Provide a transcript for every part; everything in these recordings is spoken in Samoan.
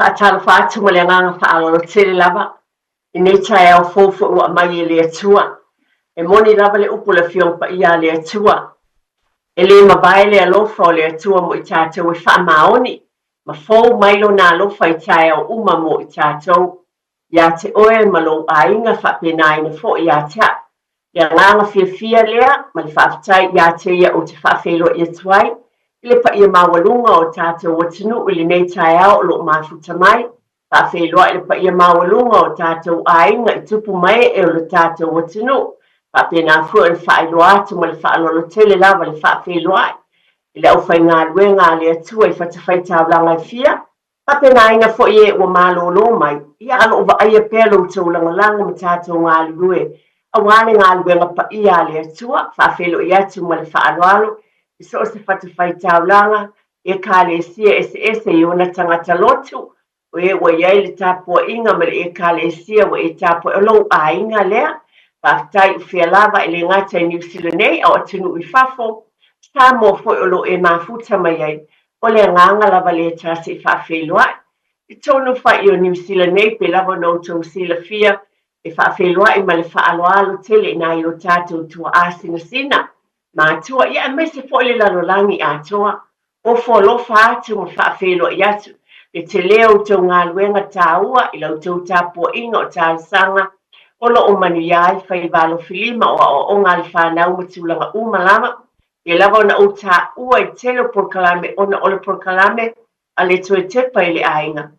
Faatalofa atu ma le agaga faaaloalo tele lava i nei taeao fou foi ua aumai e le Atua. E moni lava le upu o le Afioga Paia a le Atua, e le mavae le alofa o le Atua mo i tatou e faamaoni ma fou mai Lona alofa i taeao uma mo i tatou. Ia te oe ma lou aiga faapenaina foi ia te au. Le agaga fiafia lea ma le faafetai ia te ia ou te faafeiloai atu ai i le paia maualuga o tatou atunuu i lenei taeao o lo o mafuta mai, faafeiloai le paia maualuga o tatou aiga i tupu ma ee o le tatou atunuu, faapena foi ona faailoa atu ma le faaaloalo tele lava le faafeiloai i le aufaigaluega a le Atua i fatafaitaulaga e fia. Faapena foi e ua malolo mai, ia a lo o vaaia pea lo outou lagolago ma tatou galulue aua le galuega paia a le Atua, faafeiloai atu ma le faaaloalo i so o se fatafaitaulaga, Ekalesia eseese i ona tagata lotu, o e ua i ai le tapuaiga ma le Ekalesia ua e tapuai, o lou aiga lea. Faafetai o fea lava e le gata i Niu Sila nei a o atunuu i fafo, Samoa foi o lo o e mafuta mai ai. O le agaga lava lea ta te faafeiloai. I tonu fai o Niu Sila nei pei lava ona outou silafia e faafeiloai ma le faaaloalo tele i nai o tatou tuaa sinasina, matua, ia aemaise foi le lalolagi atoa. Ofo alofa atu ma faafeiloai atu le tele o outou galuega taua i la outou tapuaiga o talosaga o lo o manuia ai faiva alofilima o aoaoga a le fanau ma tulaga uma lava. Pei lava ona ou taua i tele o polokalame ona o le polokalame a le toe tepa i le aiga,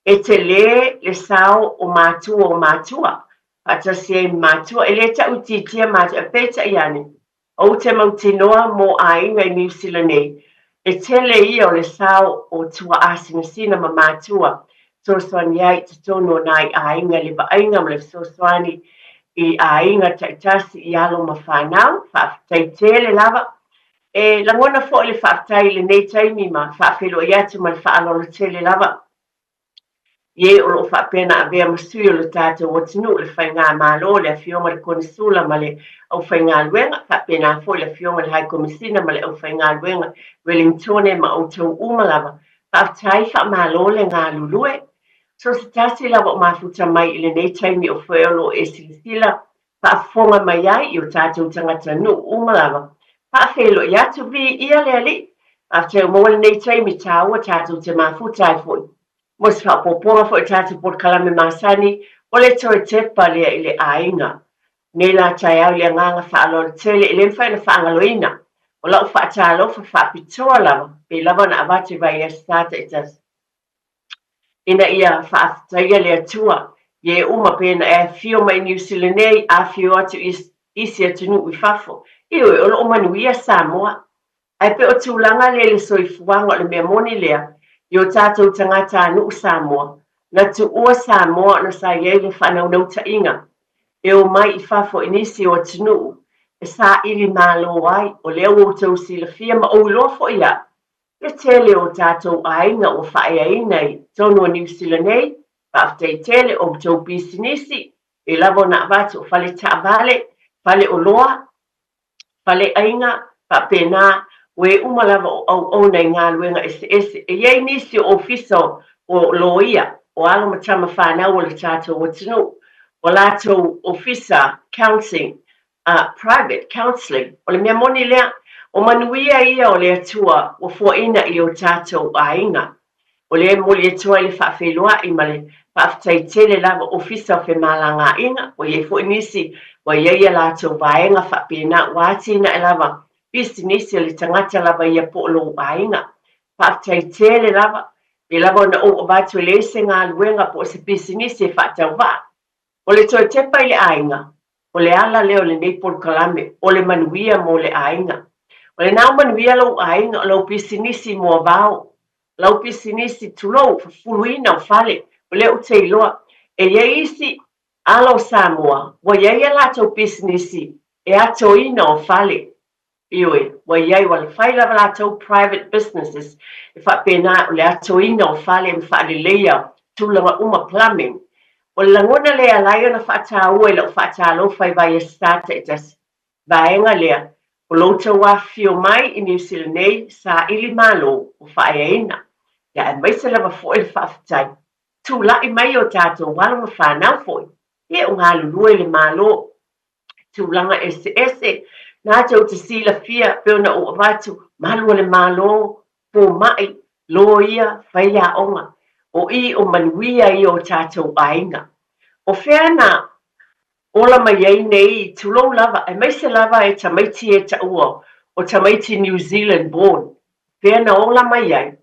e tele le sao o matua o matua faatasi ai ma matua. E le tau itiitia matua, peitai ane, Ou te mautinoa mō aiga i Niu Sila nei, e tele ia o le sao o tuaasinasina ma mātua fesoasoani ai i totonu o nai aiga i le vaaiga ma le fesoasoani i aiga taitasi i alo ma fanau. Faafetai tele lava. E lagona foi le faafetai i lenei taimi ma faafeiloai atu ma le faaaloalo tele lava. I e o lo o faapea ona avea ma sui o le tatou atunuu, le Faigamalo, le Afioga i le Konesula ma le aufaigaluega, faapena foi le Afioga i le High Komisina ma le aufaigaluega Wellingtone ma outou uma lava. Faafetai, faamalo le galulue. So se tasi lava o mafuta mai i lenei taimi o foe o lo o e silasila faafofoga mai ai i o tatou tagata nuu uma lava. Faafeiloai atu, viia le Alii. Faafetai ua maua lenei taimi taua tatou te mafuta ai foi. Mo se faaopoopoga foi o tatou polokalame masani, o le toe tepa lea i le aiga. Nei la taeao i le agaga faaaloalo tele e le mafai ona faagaloina. O lau faatalofa faapitoa lava, pei lava ona avatu i vaiaso sa taitasi. Ina ia faafetaia le Atua i e uma pei ona e afifio mai i Niu Sila nei, afifio atu i isi atunuu i fafo. Ioe, o lo o manuia Samoa. Ae pei o tulaga lea i le soifuaga o le mea moni lea i o tatou tagatanuu Samoa, na tuua Samoa ona sa i ai le faanaunautaiga e omai i fafo i nisi o atunuu e saili malo ai, o lea ua outou silafia ma ou iloa foi au, Le tele o tatou aiga ua faaeaina i totonu o Niu Sila nei, faafetai tele o outou pisinisi, e lava ona avatu o fale taavale, fale oloa, fale aiga, faapena, ua e uma lava o auauna i galuega eseese. E i ai nisi o ofisa o loia, o alo ma tama fanau o le tatou atunuu, o latou ofisa counselling, private counselling. O le mea moni lea, o manuia ia o le Atua ua fuaina i o tatou aiga. O lea e momoli atu ai le faafeiloai ma le faafetai tele lava Ofisa o Femalagaaiga, ua i ai foi nisi ua i ai a latou vaega faapena ua atinae lava pisinisi a le tagata lava ia po o lou aiga. Faafetai tele lava, pei lava ona ou avatu e leai se galuega po o se pisinisi e faatauvaa. O le toe tepa i le aiga, o le ala lea o lenei polokalame, o le manuia mo le aiga. O lena ua manuia lou aiga, o lau pisinisi moavao, lau pisinisi, tulou, fufuluina o fale, o lea ou te iloa, e i ai isi alo o Samoa ua i ai a latou pisinisi e atoina o fale. Ioe, ua i ai, ua fai lava latou private businesses e faapena o le atoina o fale ma faaleleia tulaga uma, plumbing. O le lagona lea e ala ai ona faataua i lau faatalofa i vaiaso sa taitasi, vaega lea, o lo outou afifio mai i Niu Sila nei, saili malo ua faaeaina, ia aemaise lava foi le faafetai. Tulai mai o tatou alo ma fanau foi, ia o galulue i le Malo i tulaga eseese, natou te silafia pei ona ou avatu, malu o le Malo, fomai, loia, faiaoga. O i o manuia ia o tatou aiga. O fea na ola mai ai nei, tulou lava, aemaise lava e tamaiti e taua o tamaiti New Zealand born, fea na ola mai ai?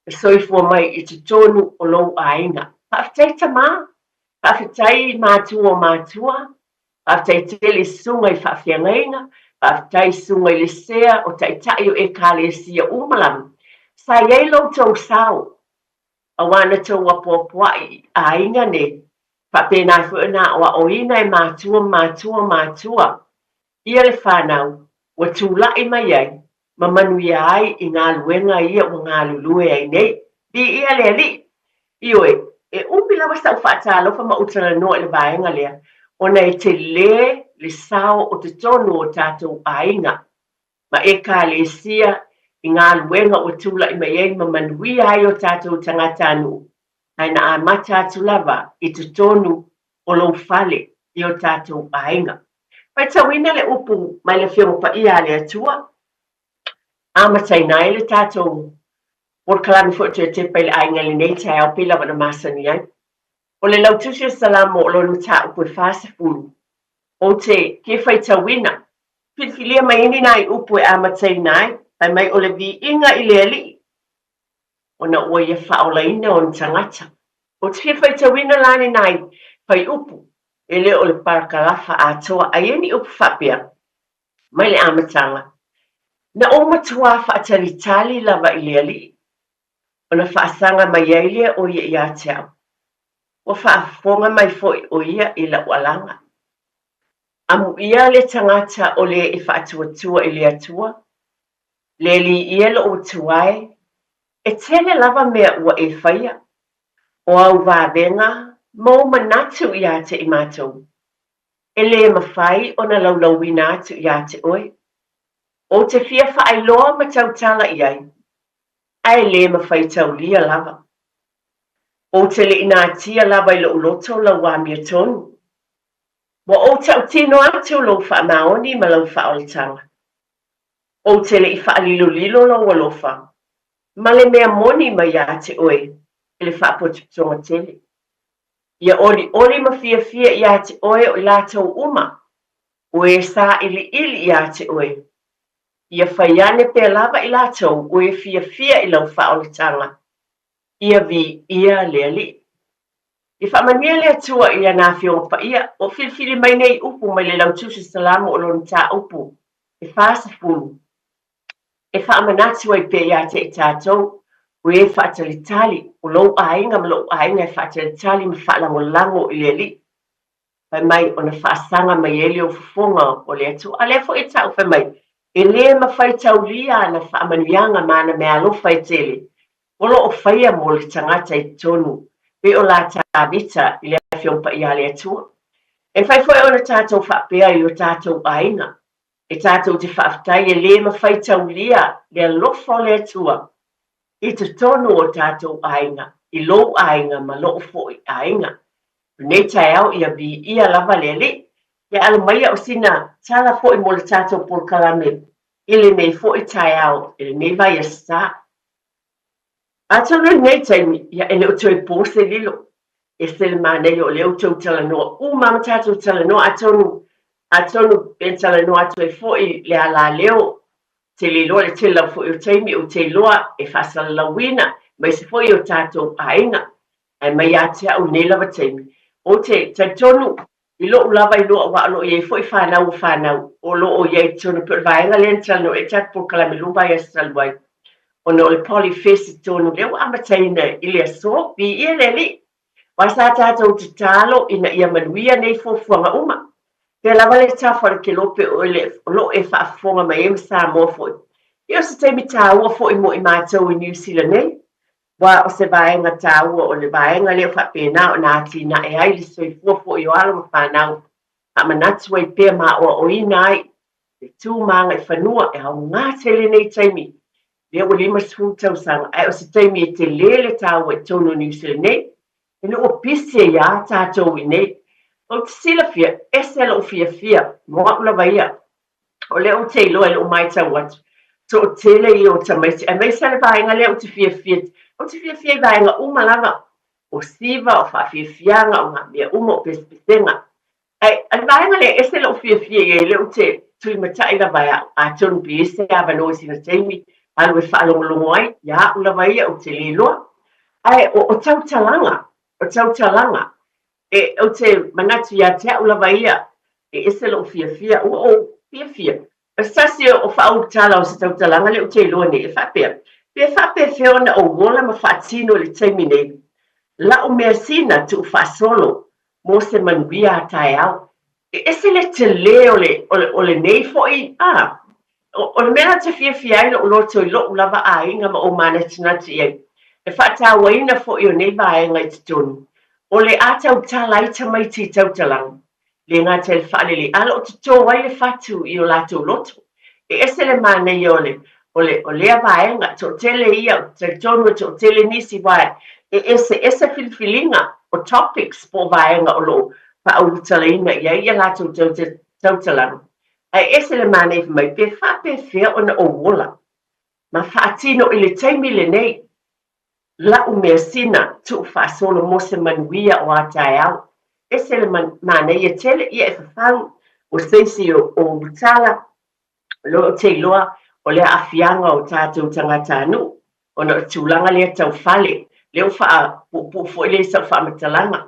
E soifua mai i totonu o lou aiga. Faafetai tama, faafetai matua o matua, faafetai tele i susuga i faafeagaiga, faafetai susuga i le sea o taitai o Ekalesia uma lava. Sa i ai lo outou sao, aua na tou apoapoai i aiga nei, faapena ai foi ona aoaoina e matua ma matua o matua ia le fanau ua tulai mai ai ma manuia ai i galuega ia ua galulue ai nei. Viia le Alii! Ioe, e umi lava sau faatalofa ma ou talanoa i le vaega lea, ona e tele le sao o totonu o tatou aiga ma Ekalesia i galuega ua tulai mai ai ma manuia ai o tatou tagatanuu, ae na amata atu lava i totonu o lou fale i o tatou aiga. Faitauina le upu mai le Afioga Paia a le Atua, amataina ai le tatou polokalame foi toe tepa i le aiga i lenei taeao pei lava ona masani ai. O le lautusi o Salamo o lona mataupu e 40, ou te fia faitauina, filifilia mai ai ni nai upu e amataina ai, fai mai o le viiga i le Alii, ona ua ia faaolaina ona tagata. Ou te fia faitauina la ni nai fuaiupu, e le o le parakalafa atoa, ae i ai ni upu faapea, mai le amataga, Na ou matuā faatalitali lava i le Alii, ona faasaga mai ai lea o ia ia te au. Ua faafofoga mai foi o ia i lau alaga. Amuia le tagata o le e faatuatua i le Atua, Le Alii e lou Atua e, e tele lava mea ua e faia, o au vavega ma ou manatu iā te i matou, e lē mafai ona laulauina atu iā te oe. Ou te fia faailoa ma tautala i ai, ae lē mafai taulia lava. Ou te le i natia lava i lou loto lau amiotonu. Ua ou tautino atu lou faamaoni ma lau faaolataga. Ou te le i faalilolilo lou alofa ma le mea moni mai iā te oe i le faapotopotoga tele. Ia olioli ma fiafia iā te oe o i latou uma, o e sāiliili iā te oe. Ia fai ane pea lava i latou o e fiafia i lau faaolataga. Ia viia le Alii. Ia faamanuia le Atua i ana Afioga Paia, ua filifili mai nei upu mai le Lautusi Salamo o lona mataupu e 40, e faamanatu ai pea iā te i tatou, o e faatalitali, o lou aiga ma lou aiga e faatalitali ma faalagolago i le Alii. Fai mai ona faasaga mai ai lea o fofoga o le Atua. A lea foi e tau fai mai, e lē mafai taulia ana faamanuiaga ma ana meaalofa e tele, o lo o faia mo le tagata i totonu pei o la Tavita i le Afioga Paia a le Atua. E mafai foi ona tatou faapea i o tatou aiga, e tatou te faafetai e lē mafai taulia le alofa o le Atua i totonu o tatou aiga, i lou aiga ma lou foi aiga. O lenei taeao ia viia lava le Alii. Ia alo maia o sina tala foi mo le tatou polokalame i lenei foi taeao i lenei vaiaso sa. Atonu i lenei taimi, ia e le o toe po se lilo. E ese le manaia o lea ua tou talanoa uma ma tatou talanoa atonu, atonu pe talanoa atu ai foi le alaleo te le iloa le tele lava foi o taimi ou te iloa e faasalalauina aemaise foi o tatou aiga. Ae mai ia te au i nei lava taimi, ou te talitonu i lou lava iloa aua o lo o i ai foi fanau o fanau o lo o i ai i totonu pei o le vaega lea na talanoa i ai tatou polokalame lua vaiaso talu ai ona o le Polyfest i totonu lea ua amataina i le aso. Viia le Alii! Aua sa tatou tatalo ina ia manuia nei fuafuaga uma. Pea lava le tafa o le kelope o lo o e faafofoga mai ai ma Samoa foi. Ia o se taimi taua foi mo i matou i Niu Sila nei. Aua o se vaega taua o le vaega lea ua faapena ona atinae ai le soifua foi o alo ma fanau, faamanatu ai pea ma aoaoina ai le tu ma agaifanua e aoga tele nei taimi, lea ua 50 tausaga, ae o se taimi e tele le taua i totonu o Niu Sila nei. Ina ua pisi ai lava tatou i inei. Ou te silafia, ese lou fiafia mo au lava ia. O lea ou te iloa i lou matau atu, toatele ia o tamaiti, aemaise le vaega lea ou te fiafia, ou te fiafia i vaega uma lava, o siva, o faafiafiaga, o ngā mea uma, o pesepesega. Ae o le vaega lea e ese lou fiafia i ai, lea ou te tulimatai lava e au, atonu pe i ai se avanoa i sina taimi, alu e faalogologo ai, ia au lava ia ou te le iloa. Ae o, o tautalaga, o tautalaga, e, ou te manatu ia te au lava ia, e ese lou fiafia, ua ou fiafia. O se tasi o faaulutala o se tautalaga lea ou te iloa nei, e faapea, pe faapefea ona ou ola ma faatino i le taimi nei la'u measina tuufaasolo mo se manuia a taeao. E ese le tele o le, o le, o lenei foi, a, o, o le mea ou te fiafia ai lo'u loto i lo'u lava aiga ma ou manatunatu i ai, le faatauaina foi o nei vaega i totonu, o le a tautala ai tamaiti i tautalaga, le gata i le faalelei, a o lo o toto ai le fatu i o latou loto. E ese le manaia o le, o le, o lea vaega, toatele ia, ou te talitonu e toatele nisi aua e eseese filifiliga o topics po o vaega o lo o faaulutalaina i ai ia latou tautalaga. Ae ese le manaia fai mai, pe faapefea ona ou ola ma faatino i le taimi lenei La'u measina tuufaasolo mo se manuia o a taeao. Ese le manaia tele ia e fafagu o se isi o ulutala o lea ou te iloa o le aafiaga o tatou tagatanuu ona o le tulaga lea tau fale lea ua faapuupuu foi lea i sau faamatalaga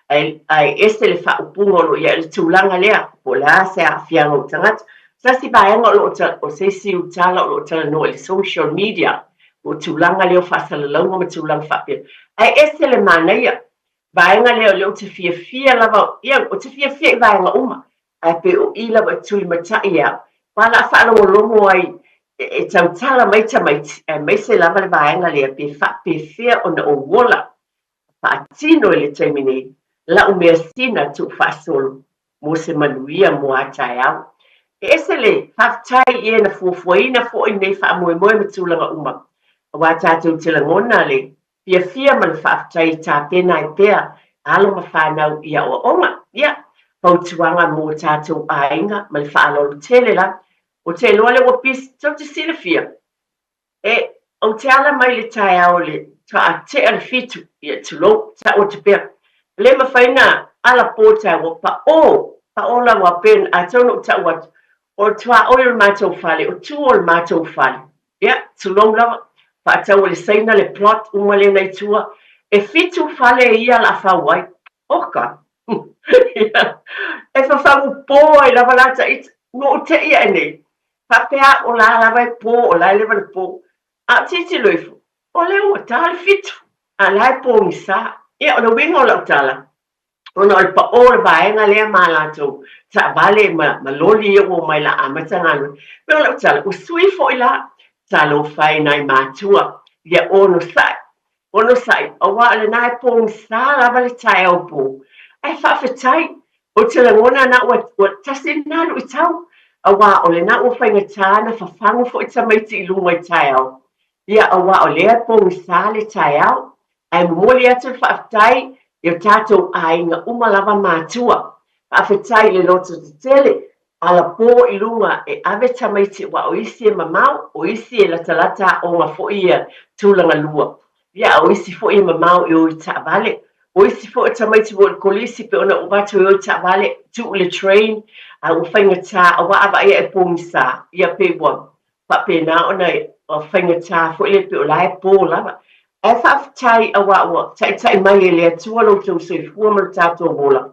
ae, ae ese le faaupuga o lo o i ai le tulaga lea po o le a se aafiaga o tagata. Se tasi vaega o lo o o se isi ulutala o lo o talanoa i le social media o tulaga lea o faasalalauga ma tulaga faapea. Ae ese le manaia vaega lea o lea ou te fiafia lava, ia, ou te fiafia i vaega uma, ae pei o i lava e tulimatai e au. Aua o le a faalogologo ai e tautala mai tamaiti, aemaise lava le vaega lea pe faapefea ona ou ola faatino i le taimi nei la'u measina tuufaasolo mo se manuia mo a taeao. E ese le faafetai i e na fuafuaina foi nei faamoemoe ma tulaga uma, aua tatou te lagona le fiafia ma le faafetai e tapena ai pea alo ma fanau i aoaoga. Ia, fautuaga mo tatou aiga ma le faaaloalo tele lava. Ou te iloa lea ua pisi, tou te silafia, E, ou te ala mai i le taeao i le faatea le fitu, ia tulou, tau atu pea. E le mafai na ala po taeao, ua paʻō, paʻō la ua pea, atonu ou tau atu, o le tuaoi o le matou fale, o tua o le matou fale. Ia, tulou lava, faatau e le Saina le plot uma lea na i tua, e fitu fale ia la fau ai. Oka! Ia, e fafagu pō ai lava la taita, ua ou teʻi aʻe nei, Faapea o la lava e pō, o la e leva le pō. A o tilotilo ifo, o lea ua ta le fitu, a o la e pogisa. Ia, o le uiga o lau tala, ona o le paʻō o le vaega lea ma a latou taavale ma, ma loli ia ua omai la amata galuega. Pei o lau tala, ua sui foi la, talofa e nai matua, ia onosai, Onosai, aua o lena e pogisa lava le taeao pō. Ae faafetai, ou te lagona na ua, ua tasi lena luitau, aua o lena ua faigata na fafagu foi tamaiti i luga i taeao. Ia, aua o lea e pogisa le taeao. Ae momoli atu le faafetai i o tatou aiga uma lava matua. Faafetai i le loto tetele, Alapō i luga e ave tamaiti aua o isi e mamao, o isi e latalata aoga foi ia tulaga lua. Ia a o isi foi e mamao e o i taavale. O isi foi o tamaiti ua o i le kolisi pei ona ou avatu e o i taavale, tuu i le train, a ua faigata aua a vaai ae pogisa, ia pei ua faapena ona faigata foi lea pei o la e pō lava. Ae faafetai aua ua taitai mai e le Atua lo outou soifua ma lo tatou ola.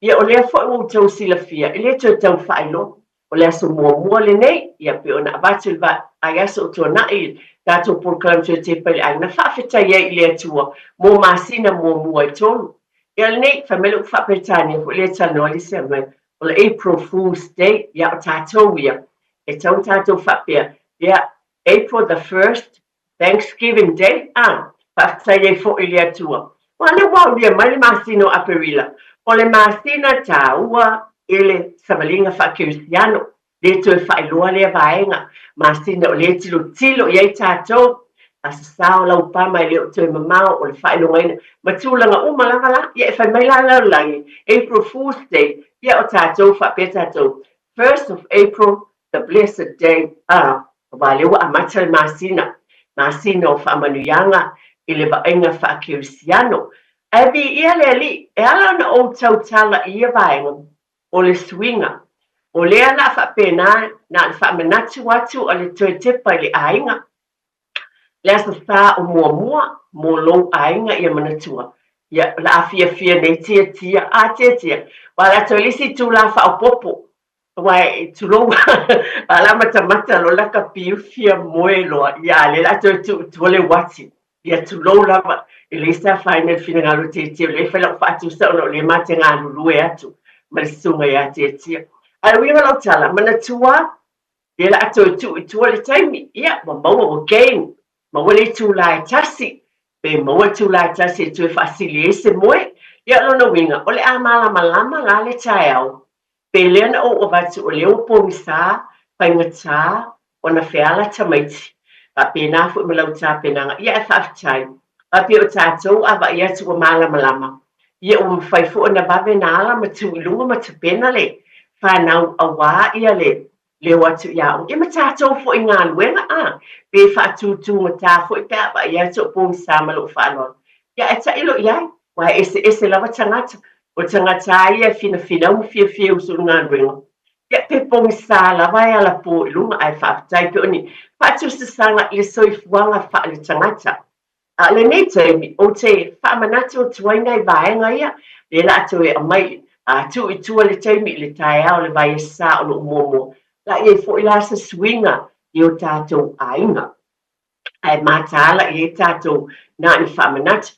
Ia o lea foi ua outou silafia, e le toe tau faailoa, o le aso muamua lenei, ia pei ona avatu i le vaiaso o tuanai i le tatou polokalame toe tepa i le aiga, na faafetai ai i le Atua mo masina muamua e tolu. Ia lenei, fai mai le upu faa-Peretania foi lea e talanoa le isi mai, o le April Fool's Day, ia o tatou ia, e tatau ona tatou faapea, ia, April the first, Thanksgiving Day, a, faafetai ai foi i le Atua. Aua o lea ua aulia mai le masina o Aperila, o le masina tāua i le savaliga faakerisiano, le toe faailoa lea vaega, masina o lea e tilotilo i ai tatou, A sasao lau pama e le o toe mamao o le faailogaina ma tulaga uma lava la. Ia e fai mai la le lalolagi, April Fool's Day, ia o tatou faapea tatou, First of April, the blessed day, a, aua lea ua amata le masina, masina o faamanuiaga i le vaaiga faakerisiano. Ae viia le Alii, e ala ona ou tautala i ia vaega, o le suiga. O lea la a faapena, na o le faamanatu atu a le toe tepa i le aiga, Le Aso Sa o muamua mo lou aiga ia manatua, ia o le a fiafia nei Tiatia, a Tiatia, aua o le a toe le isi itula faaopoopo, aua e tulou a la matamata loa la ka piu fia moe loa, ia a lea o le a toe tuu i tua le uati, ia tulou lava, e leai se afaina i le finagalo o Tiatia, o lea e fai lau faatusa ona o lea ma te galulue atu ma le susuga ia Tiatia. Ae o le uiga o lau tala, manatua Lea la a toe tuu i tua le taimi, ia, ua maua, ua gain, maua le itula e tasi, pe maua le itula e tasi e toe faasili ai se moe. Ia, o lona uiga, o le a malamalama la le taeao, pe lea na ou avatu o lea ua pogisa, faigata ona feala tamaiti. Faapena foi ma lau tapenaga. Ia, ae faafetai. Faapea o tatou a vaai atu ua malamalama, ia ua mafai foi ona vave na ala ma tu i luga ma tapena le fanau auā ia le leo atu i aoga. Ia ma tatou foi i galuega, a, pe faatutugata foi pe a vaai atu o pogisa ma lou faaaloalo. Ia ae tailo i ai, aua e eseese lava tagata. O tagata lava ia e finafinau ma fiafia e usu i le galuega. Ia pe pogisa lava e alapo i luga, ae faafetai pe o ni faatusatusaga i le soifuaga faaletagata. A o lenei taimi, ou te faamanatu atu ai nai vaega ia, lea la a toe aumai, a tuu i tua le taimi i le taeao o le vaiaso o lo o muamua, la i ai foi la se suiga i o tatou aiga. Ae mataala i ai tatou na ni faamanatu.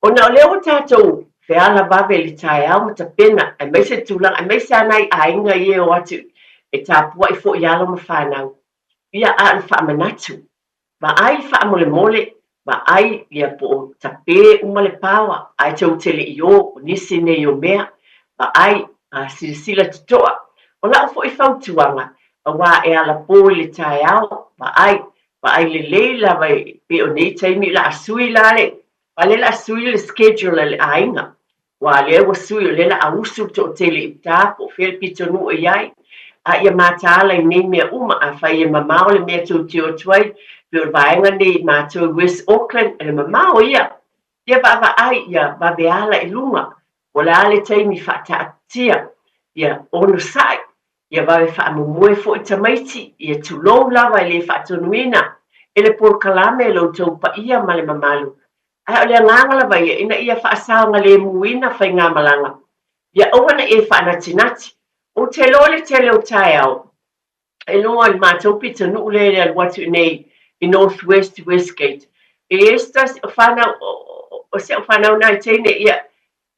Ona o lea ua tatou feala vave i le taeao ma tapena, aemaise le tulaga, aemaise lava nai aiga ia e o atu e tapuai foi i alo ma fanau. Ia, a o le faamanatu, Vaai faamolemole, vaai ia po o tape uma le paoa, ae tou te le i o, o nisi nei o mea, vaai, a silasila totoa. O lau foi fautuaga, auā e ala pō i le taeao, vaai, vaai lelei lava pei o nei taimi o le a sui la le, aua lea o le a sui le schedule a le aiga. Aua lea ua sui o lea la a usu le toatele i uta po o fea le pitonuu e i ai. A ia mataala i nei mea uma, afai e mamao le mea tou te o atu ai, pei o le vaega nei i matou i West Auckland, o le mamao ia. Ia vaavaai, ia vave ala i luga, po o le a le taimi faataatia, ia onosai, ia vave faamomoe foi tamaiti, ia tulou lava e le faatonuina e le polokalame lo outou paia ma le mamalu. Ae o le agaga lava ia ina ia faasaogalemuina faigamalaga, ia aua ne i e faanatinati. Ou te iloa le tele o taeao e noa i le matou pitonuu lea i le alu atu i inei i North West i Westgate. E i ai se tasi o fanau, o si au fanau nai teine, ia,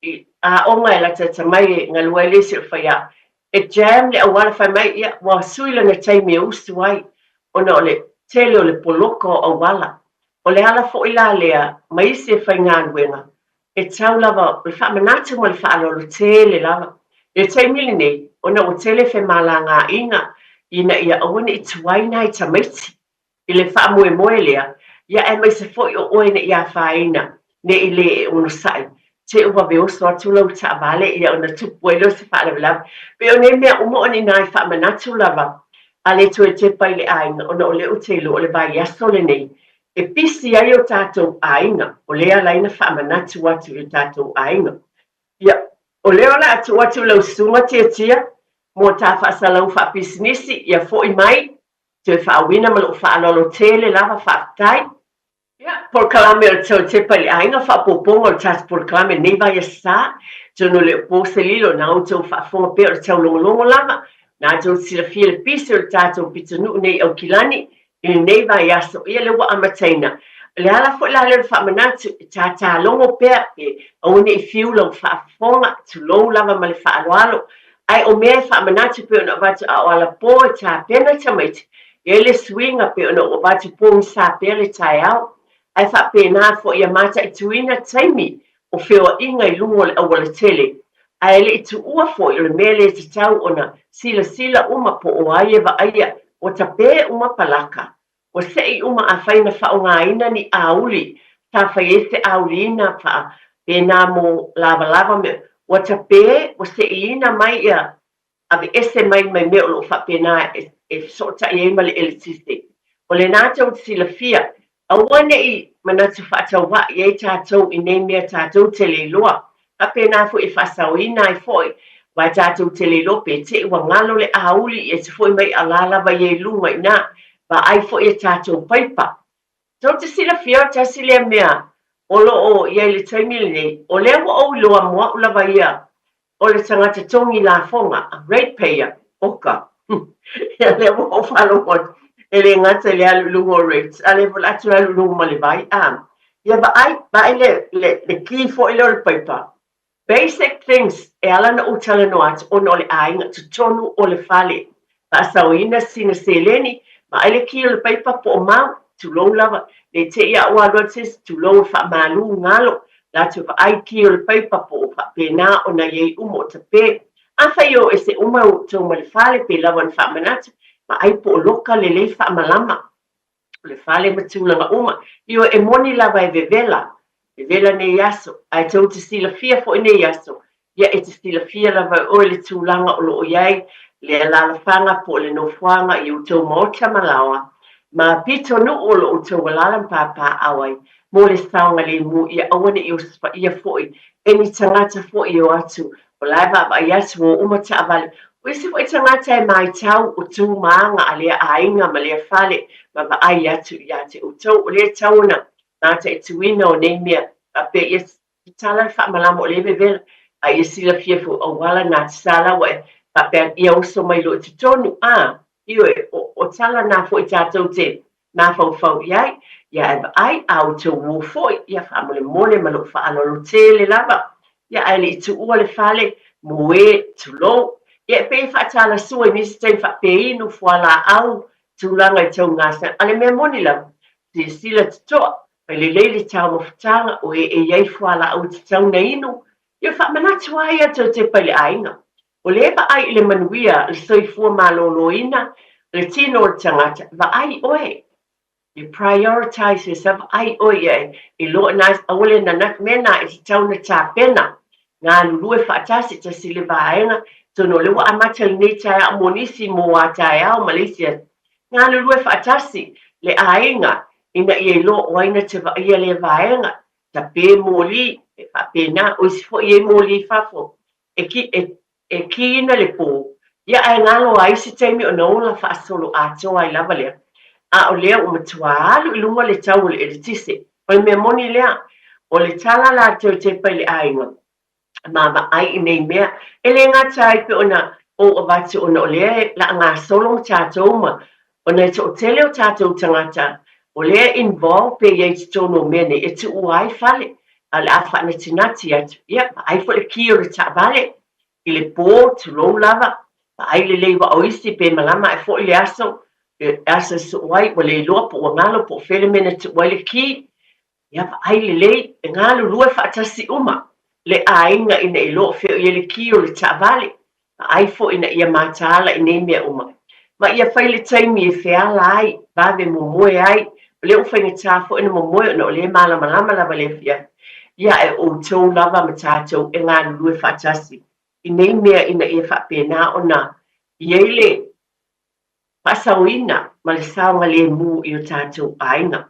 i aoga e latalata mai e galue ai le isi o le faiaoga. E jam le auala fai mai, ia, ua sui lana taimi e usu ai ona o le tele o le poloka o auala. O le ala foi la lea ma isi e faigaluega, e tau lava o le faamanatu ma le faaaloalo tele lava. I le taimi lenei, ona ua tele femalagaaiga ina ia aua ne i tuai nai tamaiti i le faamoemoe lea, ia aemaise foi o oe ne i afaina, ne i lē e onosai, te i vave oso atu lau taavale ia ona tupu ai lea o se faalavelave. Pei o nei mea uma o ni nai faamanatu lava a le toe tepa i le aiga ona o lea ou te iloa o le vaiaso lenei e pisi ai o tatou aiga, o lea e ala ai ona faamanatu atu i o tatou aiga. Ia, o lea o le a tuu atu i lau susuga Tiatia mo ta faasalau faapisinisi, ia foi mai Toe faauina ma lou faaaloalo tele lava, faafetai. Ia, polokalame o le Toe Tepa i le Aiga, faaopoopoga o le tatou polokalame i lenei vaiaso sa. Atonu e le o po se lilo, na outou faafofoga pea o le taulogologo lava, na tou silafia le pisi o le tatou pitonuu nei i Aukilani i lenei vaiaso, ia lea ua amataina. O le ala foi la lea o le faamanatu, e tatalogo pea, e aua ne i fiu lau faafofoga, tulou lava ma le faaaloalo, Ae o mea e faamanatu pei ona avatu a o alapo e tapena tamaiti, e i ai le suiga pei ona ou avatu pogisa pea le taeao. Ae faapena foi ia mataituina taimi o feoaiga i luga o le aualatele. Ae le i tuua foi o le mea lea e tatau ona silasila uma po o ai e vaaia ua tape uma palaka. Ua seʻi uma afai na faʻogaina ni auli sa fai ai se auliina faa pena mo lavalava me ua tape ua seʻiina mai ia aveese mai mai mea o loo faapena e fesootai ai ma le eletise. O lena tou te silafia, aua neʻi manatu faatauvaʻi ai tatou i nei mea tatou te le iloa. Faapena foi e faasaoina ai foi, aua e tatou te le iloa pe te i ua galo le auli ia te foi mai a la lava ia i luga i ina. Vaai foi e tatou paipa. Tou te silafia o tasi lea mea o loo i ai i le taimi lenei, o lea ua ou iloa mo aʻu lava ia o le tagata togi lafoga, a rate payer, oka. Ia lea ua ou faalogo atu, e le gata i le alu i luga o rates, a lea foi o le a toe alu i luga ma le vai, a. Ia vaai, vaai le, le, le ki foi lea o le paipa. Basic things e ala ona ou talanoa atu ona o le aiga, totonu o le fale. Faasaoina sina seleni, vaai le ki o le paipa po o mau, tulou lava, ne i te i a ua alu atu se isi, tulou e faamalu galo, latou vaai ki o le paipa po o faapena ona i ai uma o tape. Afai e o ese uma outou ma le fale pe lava ona faamanatu, vaai po o loka lelei faamalama o le fale ma tulaga uma. Ioe, e moni lava e vevela, vevela nei aso, ae tou te silafia foi nei aso, ia e te silafia lava e oe le tulaga o lo o i ai le alaalafaga po o le nofoaga i outou maota ma laoa, ma pitonuu o lo outou alaala ma papaaao ai mo le saogalemu ia aua ne i osofaiia foi e ni tagata foi e o atu o la e vaavaai atu o uma taavale. O isi foi tagata e maitau o tu ma aga a lea aiga ma lea fale ma vaai atu ia te outou. O lea e tatau ona mataituina o nei mea faapea ia Tatala le faamalama o lea e vevela, a ia silafia foi auala na te sa la ua e faapea ia oso mai loa i totonu, a, ioe, o, o tala na foi tatou te mafaufau i ai, ia ae vaai, a outou uo foi, ia faamolemole ma lou faaaloalo tele lava, ia ae le i tuua le fale, moe, tulou, ia e pei e faatalasua i nisi taimi faapea fualaau, tulaga i tau gasegase, a le mea moni lava, silasila totoa, Fai lelei le taumafataga o e e i ai fualaau e tatau na inu, ia faamanatu ai ia toe tepa i le aiga. O lea e vaai i le manuia, le soifua maloloina, le tino o le tagata, vaai oe. You prioritize yourself, vaai oe ia e iloa na, aua le nanati, mea na e tatau na tapena, galulue faatasi, tasi le vaega, atonu o lea ua amata lenei taeao mo nisi mo a taeao ma le isi aso, galulue faatasi le aiga ina ia iloa o ai na te vaaia lea vaega, tape moli, e faapena, o isi foi e i ai moli i fafo, e ki, e, e kīina le pō, ia ae galo a isi taimi ona ola faasolo atoa ai lava lea. A o lea ua matua alu i luga le tau o le eletise. O le mea moni lea, o le tala la toe tepa i le aiga, ma vaai i nei mea. E le gata ai pei ona ou avatu ona o lea e laagasolo ma tatou ma ona e toatele o tatou tagata o lea e involve pe i ai i totonu o mea nei e tuua ai fale a o le a faanatinati atu. Ia, vaai foi le ki o le taavale i le pō, tulou lava, vaai lelei aua o isi pe malama ae foi le aso, le aso e soo ai, ua le iloa po ua galo po o fea le mea na tuu ai le ki. Ia vaai lelei, e galulue faatasi uma le aiga ina ia iloa o fea o i ai le ki o le taavale, vaai foi ina ia mataala i nei mea uma. Ma ia fai le taimi e feala ai, vave momoe ai, o lea ua faigata foi ona momoe ona o lea e malamalama lava le afiafi. Ia ae o outou lava ma tatou e galulue faatasi i nei mea ina ia faapena ona i ai le faasaoina ma le saogalemu i o tatou aiga.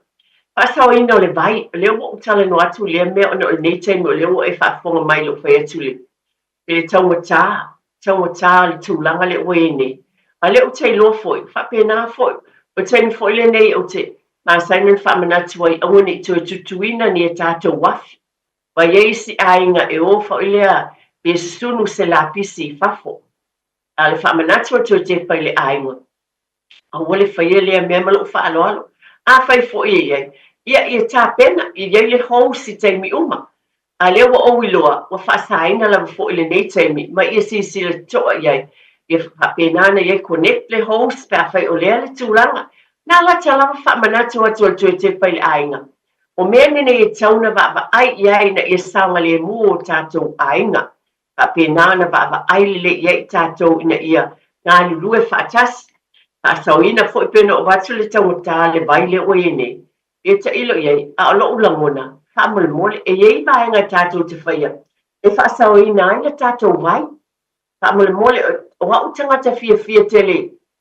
Faasaoina o le vai, o lea ua ou talanoa atu i lea mea ona o lenei taimi o lea ua e faafofoga mai i lou fai atu i le taugata, taugata o le tulaga lea ua i ai nei. A o lea ou te iloa foi, faapena foi, o le taimi foi lenei ou te masani ona faamanatu ai aua ne i toe tutuina ni a tatou afi. Ua i ai isi aiga e o foi lea pe susunu se lapisi i fafo. A o le faamanatu atu e tepa i le aiga, aua le faia lea mea ma lou faaaloalo. Afai foi e i ai, ia, ia tapena, ia i ai le hose i taimi uma. A lea ua ou iloa, ua faasaina lava foi lenei taimi, ma ia silasila totoa i ai, ia faapena ona i ai connect le hose pe afai o lea le tulaga. Na lata lava faamanatu atu a le toe tepa i le aiga. O mea nenei e tatau ona vaavaai i ai ina ia saogalemu o tatou aiga. Faapena ona vaavaai lelei i ai tatou ina ia galulue faatasi. Faasaoina foi pei ona ou avatu le taugata le vai lea ua i ai nei, ia tailo i ai, a o lo'u lagona, faamolemole, e i ai vaega tatou te faia e faasaoina ai le tatou vai. Faamolemole, o a'u tagata fiafia tele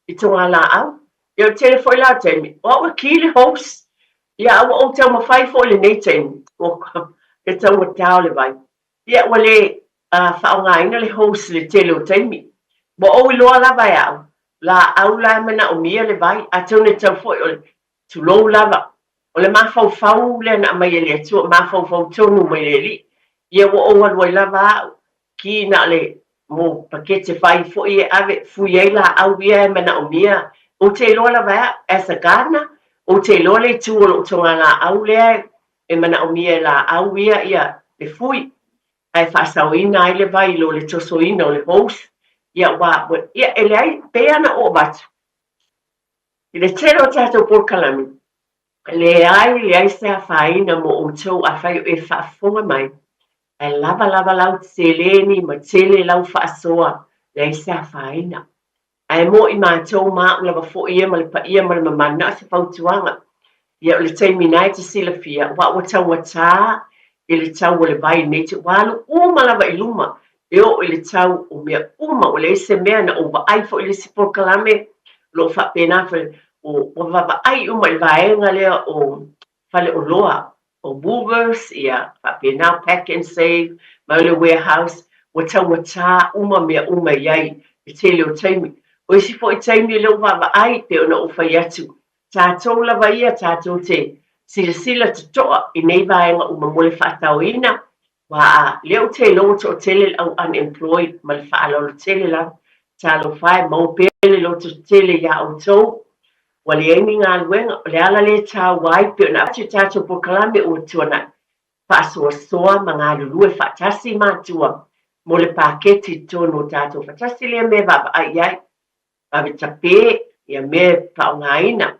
i togalaau, ia o le tele foi la o taimi, o a'u e ki le hose, ia a ua ou taumafai foi i lenei taimi, ua le taugata o le vai, ia ua le faaaogaina le hose i le tele o taimi. Ua ou iloa lava e a'u, laau la e manaomia le vai, atonu e tatau foi o le Tulou lava, o le mafaufau lea na aumai e le Atua, mafaufau tonu mai le Alii. Ia ua ou alu ai lava au, ki na o le mo pakete vai foi e ave, fui ai laau ia e manaomia. Ou te iloa lava e au, as a gardener, ou te iloa le itu o lou togalaau lea e manaomia e laau ia ia le fui, ae faasaoina ai le vai i lo le tosoina o le hose. Ia ua, ia e leai, pei lava ona ou avatu, I le tele o tatou polokalame, leai, leai se afaina mo outou afai o e faafofoga mai, ae lava lava lau seleni ma tele lau faasoa, leai se afaina. Ae mo i matou ma a'u lava foi ia ma le paia ma le mamalu, na o se fautuaga. Ia o le taimi na e te silafia, aua ua taugata i le tau o le vai nei, ua alu uma lava i luma e oo i le tau o mea uma, ua leai se mea na ou vaai foi i le isi polokalame o lo o faapena foi, ua vaavaai uma i le vaega lea o faleoloa, o Woolworths, ia faapena Pack and Save, ma le Warehouse, ua taugata uma mea uma e i ai i le tele o taimi. O isi foi taimi lea ua vaavaai, pei ona ou fai atu, tatou lava ia tatou te silasila totoa i nei vaega uma mo le faataoina Aua lea ou te iloa ua toatele le au unemployed ma le faaaloalo tele lava. Talofa e, maua pea le loto tele iā outou. Ua leai ni galuega, o le ala lea e taua ai pei ona avatu i tatou polokalame ua tuanai, faasoasoa ma galulue faatasi matua mo le paketi i totonu o tatou faatasi lea mea e vaavaai i ai. Vave tape ia mea e faaaogaina.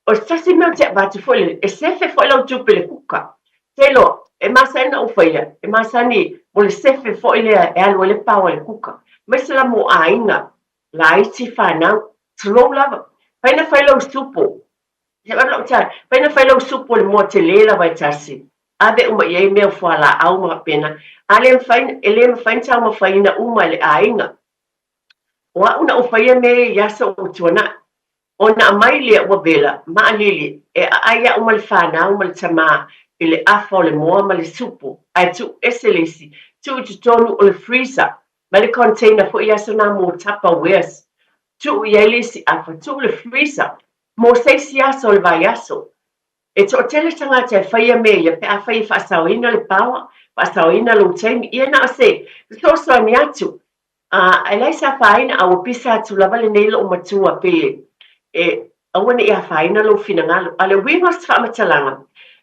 O se tasi mea ou te avatu foi le, e sefe foi lau tupe i le kuka. Te iloa, e masani na ou faia, e masani mo le sefe foi lea e alu ai le power i le kuka. Aemaise la mo aiga, laiti, fanau, tulou lava. Fai na fai lau supo. He ʻaʻole lau tala, fai na fai lau supo i le moa tele lava e tasi. Ave uma i ai mea o fualaau ma faapena. A le mafai, e le mafai ona taumafaina uma e le aiga. O a'u na ou faia mea ia i aso ua tuana'i. Ona aumai lea ua vela, maʻalili, e aʻai a'u ma le fanau ma le tamā i le afa o le moa ma le supo, ae tuu ese le isi, tuu i totonu o le freezer, mai le container foi i aso nā mō Tupperwares, tuu i ai le isi afa, tuu i le freezer mō se isi aso o le vaiaso. E toatele tagata e faia mea ia pe afai e faasaoina le power, faasaoina lou taimi, ia na o se fesoasoani atu. A, e leai se afaina, a ua pisa atu lava lenei lo'u matua pei e aua ne i afaina lou finagalo. A o le uiga o se faamatalaga,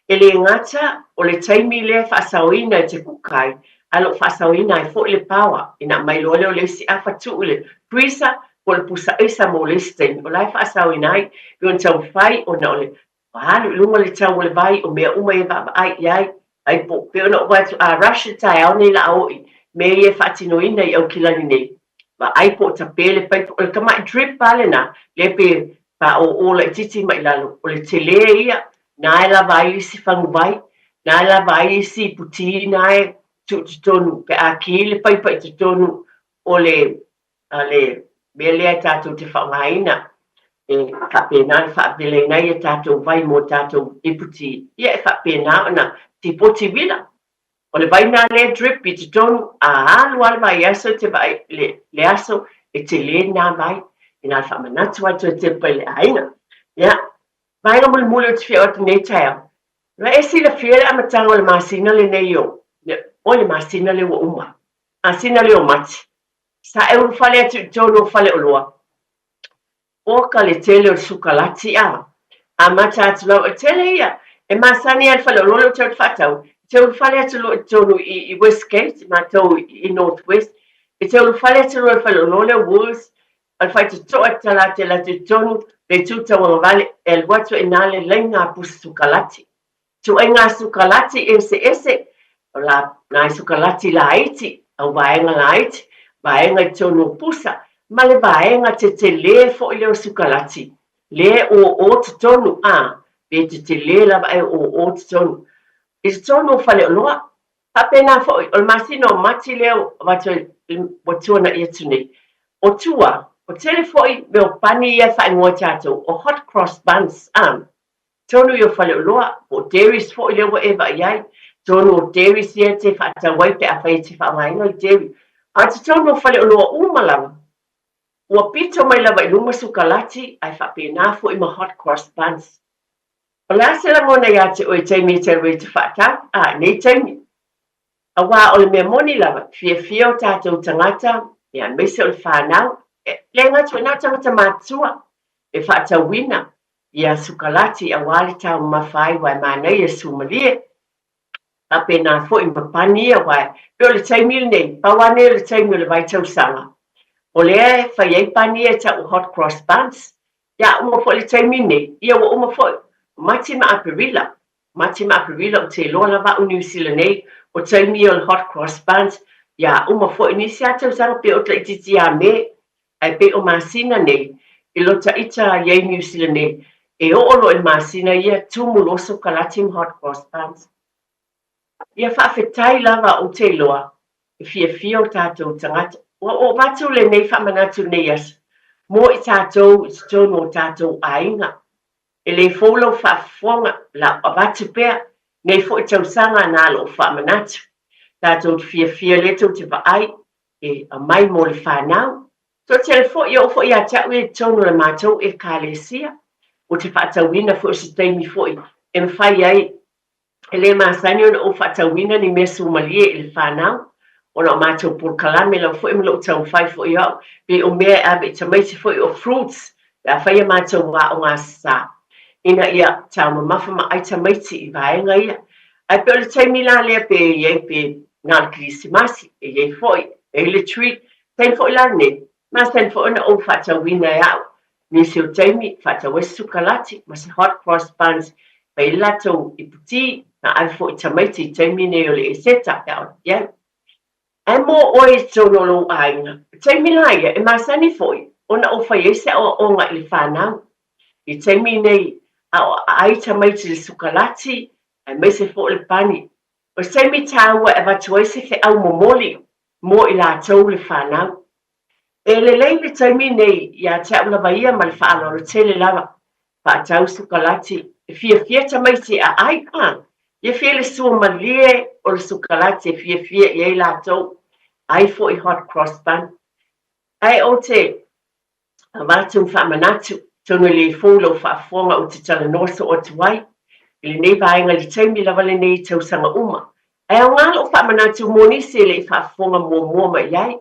e le gata o le taimi lea e faasaoina e te kuka ai, ae o lo o faasaoina ai foi le power ina aumai loa lea o le isi afa tuu i le freezer po o le pusa aisa mo le isi taimi, o la e faasaoina ai. E pei ona taumafai ona o le Ua alu i luga le tau o le vai, o mea uma ia e vaavaai i ai. Ai po, pei ona ou vaai atu, a rush le taeao nei la a oo i mea ia e faatinoina i Aukilani nei, vaai po o tape le paipa, o le tamai drip lava lena, lea pe faaōō laitiiti mai lalo, o le telē ia, na e lava ai isi faguvai, na e lava ai isi putī na e tuu i totonu pe a kī le paipa i totonu o le a le mea lea e tatou te faaaogaina e faapena ona faaveleina ai a tatou vai mo tatou iputi, ia e faapena ona tipoti uila. O le vai lena lea e drip i totonu, a alu lava le vaiaso e te vaai le, le aso e tele lena vai, ina le faamanatu ai toe tepa i le aiga. Ia, vaega mulimuli ou te fia oo atu nei taeao, na e silafia le amataga o le masina lenei o, oi le masina lea ua uma, masina lea o Mati, Sa e ulufale atu i totonu o faleoloa. Oka le tele o le sukalati a. Amata atu lava, o le tele ia. E masani lava i le faleoloa lea ou te o atu faatau, e te ulufale atu loa i totonu i Westgate, matou i North West, e te ulufale atu loa i le faleoloa lea o Woolworths, o le faitotoa e tatala atu e alu atu i totonu, le itu tauagavale, e alu atu ai i ina le laina pusa sukalati. Ituaiga sukalati eseese, o la, nai sukalati laiti, au vaega laiti, vaega i totonu o pusa, Ma le vaega tetele foi lea o sukalati, lea e ō totonu, a, pe tetele lava ae ō totonu. I totonu o faleoloa. Faapena foi, o le masina o Mati lea ua avatu ai, ua tuanai atu nei. O tua, o tele foi mea o pani ia e faaigoa e tatou, o hot cross buns, a. Tonu i o faleoloa, po o dairies foi lea ua e vaai ai. Tonu o dairies ia e te faatau ai pe afai e te faaaogaina le dairy. A o totonu o faleoloa uma lava, ua pito mai lava i luma sukalati ae faapena foi ma hot cross buns. O le a se lagona ia te oe i taimi e te alu ai e te faatau? A, i nei taimi. Aua o le mea moni lava, fiafia o tatou tagata, ia, aemaise o le whanau, e le gata foi na o tagata mātua e faatauina ia sukalati aua le taumamafa ai aua e manaia e sumalie. Faapena foi ma pani ia aua e pei o le taimi lenei, pau lava nei o le taimi o le vaitausaga, o lea e fai ai pani ia e tau o hot cross buns. Ia uma foi le taimi lenei, ia ua uma foi, o Mati ma Aperila, Mati ma Aperila ou te iloa lava au Niu Sila nei, o taimi ia o le hot cross buns, ia uma foi nisi lava tausaga pei o laitiiti ia Me, Ae pei o masina nei, i lo taʻita i ai Niu Sila nei, e oo loa i le masina ia, tumu loa sokalati ma hot cross buns. Ia faafetai lava ou te iloa, e fiafia o tatou tagata. Ua oo atu lenei faamanatu lenei aso, mo i tatou i totonu o tatou aiga. E le fou lau faafofoga, la avatu pea, nei foi tausaga na lou faamanatu. Tatou te fiafia lea tou te vaai, e aumai mo le whanau. Toatele foi, e oo foi ia te au ia i totonu o le matou Ekalesia, o te faatauina foi o se taimi foi e mafai ai, e le masani ona ou faatauina ni mea sumalie i le whanau, ona o matou polokalame lava foi ma lou taumafai foi o au, pei o mea e ave i tamaiti foi o fruits, pe afai a matou aoga sa, ina ia taumamafa ma ai tamaiti i vaega ia. Ae pei o le taimi la lea pe i ai pe na o le Kerisimasi, e i ai foi, e i ai le tree, taimi foi la lenei, masani foi ona ou faatauina e au nisi o taimi, faatau ai se sukalati ma se hot cross buns, fai ai le latou ipu ti, na ave foi i tamaiti i taimi nei o le Eseta pe a o i ai. Ae mo oe i totonu o lou aiga, o taimi la ia e masani foi ona ou fai ai se aoaoga i le whanau. I taimi nei a o ai tamaiti i le sukalati, aemaise foi o le pani. O se taimi tāua e avatu ai se feau momoli mo i latou le whanau. E lelei le taimi nei ia te au lava ia ma le faaaloalo tele lava. Faatau sukalati, e fiafia tamaiti a ai a? Ia fia le sua malie o le sukalati e fiafia i ai latou, ai foi hot cross bun. Ae ou te avatu ma faamanatu, atonu e le fou lau faafofoga ou te talanoa soo atu ai i lenei vaega i le taimi lava lenei i tausaga uma. Ae aoga lou faamanatu mo nisi e le i faafofoga muamua mai ai.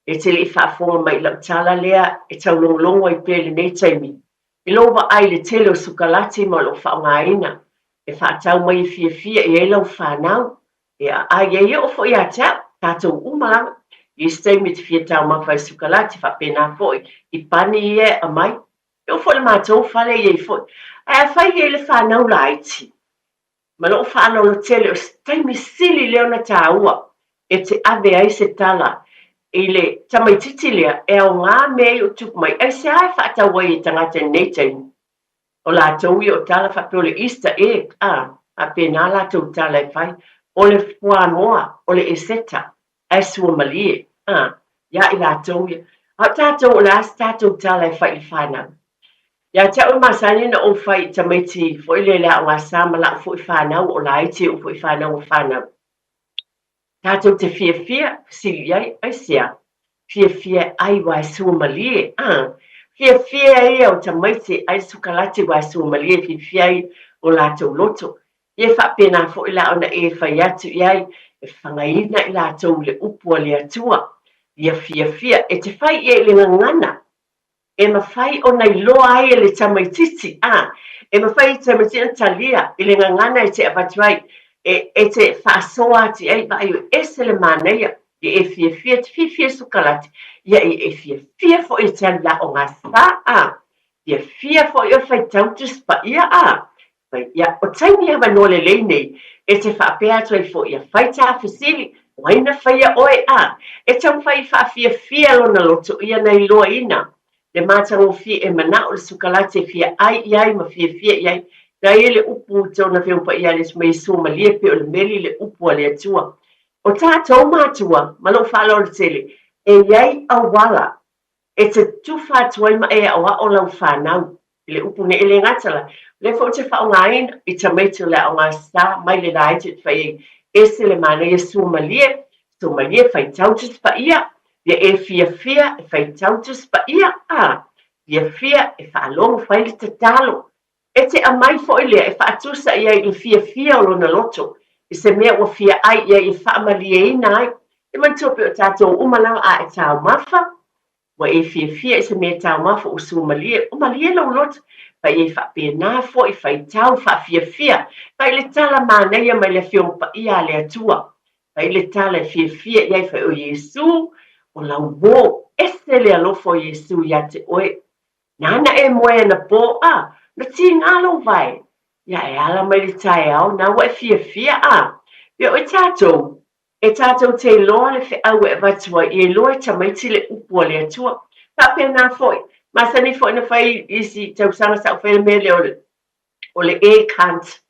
E te le i faafofoga mai i lau tala lea e taulogologo ai pea i lenei taimi, i lou vaai i le tele o sukalati ma o lou faaaogaina e faatau mai e fiafia i ai lau fanau, e aai ai e oo foi ia te au, tatou uma lava. I isi taimi e te fia taumafa i sukalati, faapena foi i pani ia e aumai. E oo foi i le matou fale e i ai foi. Ae afai e i ai le fanau laiti, Ma lou faaaloalo tele, o se taimi sili lea ona tāua e te ave ai se tala i le tamaitiiti lea e aoga mea ia o tupu mai. Aisea e faatau ai e tagata i lenei taimi? O latou ia o tala faapea o le Easter egg, a, faapena latou tala e fai, o le fuamoa, o le Eseta, ae sua malie, a, iā i latou ia. A o tatou o le a se tatou tala e fai i le whanau? Ia te au e masani ona ou fai i tamaiti foi lea i le aoga sa ma la'u foi fanau o laiti e ou foi fanau a fanau. Tatou te fiafia, fesili i ai, aisea? Fiafia e ai uae sua malie, a. Fiafia ia o tamaiti e ai sukalati uae sua malie e fiafia ai o latou loto. Ia faapena foi la ona e fai atu i ai e fagaina i latou i le upu a le Atua. Ia fiafia, e te fai i ai i le gagana. E mafai ona iloa ai e le tamaitiiti, a, e mafai e le tamaitiiti ona talia i le gagana e te avatu ai, e, e te faasoa atu i ai, vaai e ese le manaia, ia e fiafia, e te fiafia i sukalati, ia e, e fiafia foi e te alu i le aoga sa, a, fiafia foi oe faitau Tusi Paia, a, fai, ia, o taimi avanoa lelei nei e te faapea atu ai foi, ia fai tā fesili, O ai na faia ʻoe a e taumafai e faafiafia lona loto ia na iloaina le matagofie e manaʻo le sukalate e fia ʻai i ai ma fiafia i ai. Na ia le upu i tona Afioga Paia a le ma Iesu malie pei o le meli le upu a le Atua. O tatou matua ma lou faaaloalo tele e i ai auala e te tufa atu ai ma e aʻoaʻo lau fanau i le upu nei. E le gata la, o lea foi ou te faaaogaina i tamaiti o le aoga sa mai le laiti ou te fai ai, ese le manaia sua malie, sua malie faitau Tusi Paia, ia e fiafia e faitau Tusi Paia, a, fiafia e faalogo fai le tatalo. E te aumai foi lea e faatusa i ai i le fiafia o lona loto i se mea ua fia ai i ai e faamalieina ai. E manatua pea o tatou uma lava a e taumafa, ua e fiafia i se mea taumafa ua sua malie, ua malie lou loto. Fai ai faapena foi, faitau, faafiafia, fai le tala manaia mai le Afioga Paia a le Atua. Fai le tala e fiafia i ai, fai o Iesu, o lau uō, ese le alofa o Iesu iā te oe. Nāna e moe anapo, a, na tīgā lou vae, ia e ala mai le taeao, na ua e fiafia, a, pea oe tātou, e tātou te iloa le feau e avatu ai, ia iloa e tamaiti le upu a le Atua. Faapena foi, masani foi na fai i isi tausaga sa ou faia le mea lea o le, o le egg hunt,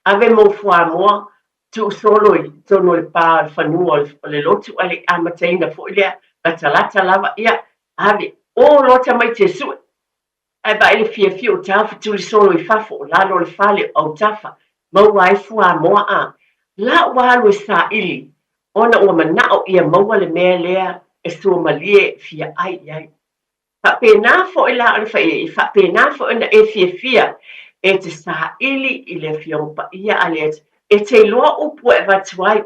ave mou fuamoa, tuu solo i totonu o le pa o le fanua o le lotu a le i amataina foi lea, latalata lava, ia, ave, o loa tamaiti e sue. Ae vaai le fiafia o taofetuli solo i fafo, o lalo o le fale, o autafa, maua ai fuamoa a. La ua alu e saili, ona ua manao ia maua le mea lea e sua malie e fia ai i ai. Faapena foi la o le fai, e faapena foi ona e fiafia e te saili i le Afioga Paia a le Atua, e te iloa upu e avatu ai,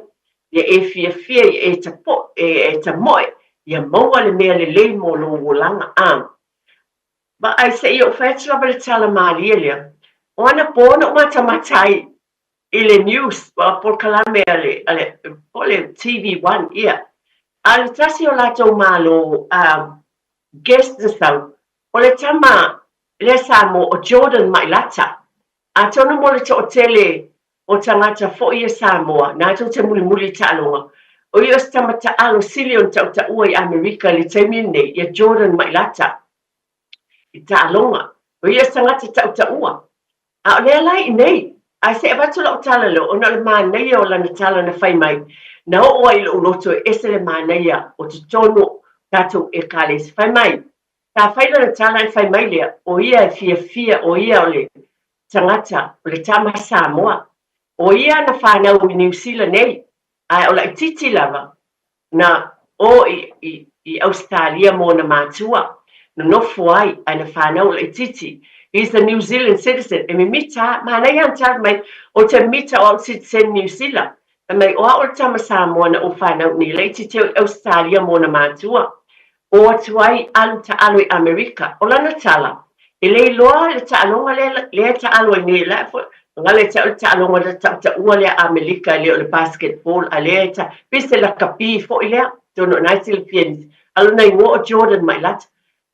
ia e fiafia, ia e tapo, e tamoe, ia maua le mea lelei mo lou olaga. A Vaai, se i ou fai atu lava le tala malie lea, o anapo na ou matamata ai i le news, polokalame a le, a le, po o le TV One, ia. A le tasi o latou malo, guest na sau, o le tama lea Samoa o Jordan Mailata. Atonu mo le toatele o tagata foi ia Samoa, na tou te mulimuli i taaloga, o ia o se tama taalo sili ona tautaua i Amerika i le taimi lenei, ia Jordan Mailata i taaloga. O ia o se tagata tautaua. A o lea la i inei, ae se i avatu lau tala lea, ona o le manaia o lana tala na fai mai, na oo ai i lou loto e ese le manaia o totonu o tatou Ekalesia. Fai mai, sa fai lana tala ae fai mai lea, o ia e fiafia, o ia o le tagata, o le tama Samoa. O ia na fanau i Niu Sila nei, ae o laitiiti lava, Na o i, i, i Ausetalia mo ona matua, nonofo ai, ae na fanau o laitiiti. He is a New Zealand citizen. E mimita a, manaia ana tala mai, o te mimita o au citizen Niu Sila. Fai mai, o au o le tama Samoa na ou fanau nei, laitiiti au i Ausetalia mo ona matua. O atu ai alu taalo i Amerika. O lana tala, e le iloa le taaloga lea, lea e taalo ai nei, la foi, galo ia te au le taaloga lea tautaua lea Amelika e le o le basketball, a lea e ta, pei se lakapi foi lea, atonu o lena e silafia e nisi. A lona igoa o Jordan Mailata.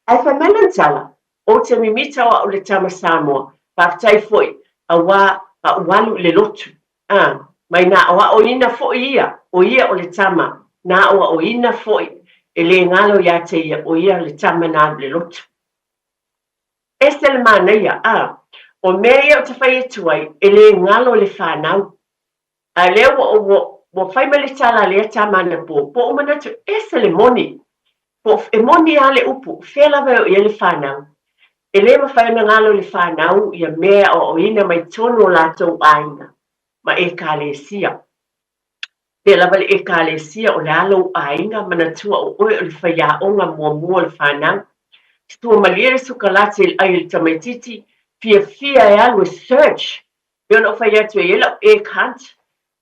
Ae fai mai lana tala, Ou te mimita o au le tama Samoa, faafetai foi, auā a ou alu i le lotu. A, mai na aoaoina foi ia, o ia o le tama, na aoaoina foi, e le galo iā te ia, o ia le tama na alu i le lotu. Ese le manaia, a, o mea ia ou te fai atu ai, e le galo le fanau. A lea ua, ua, ua fai mai le tala a lea tama anapo, po ou manatu, ese le moni. Po, e moni lava le upu, fea lava e oo i ai le fanau. E le mafai ona galo le fanau ia mea e aoaoina mai totonu o latou aiga ma Ekalesia. Pea lava le Ekalesia o le a lou aiga, manatua o oe o le faiaoga muamua o le fanau. Sua malie le sukalate i le ai o le tamaititi, fiafia e alu e search. Pei ona ou fai atu e i ai lau egg hunt,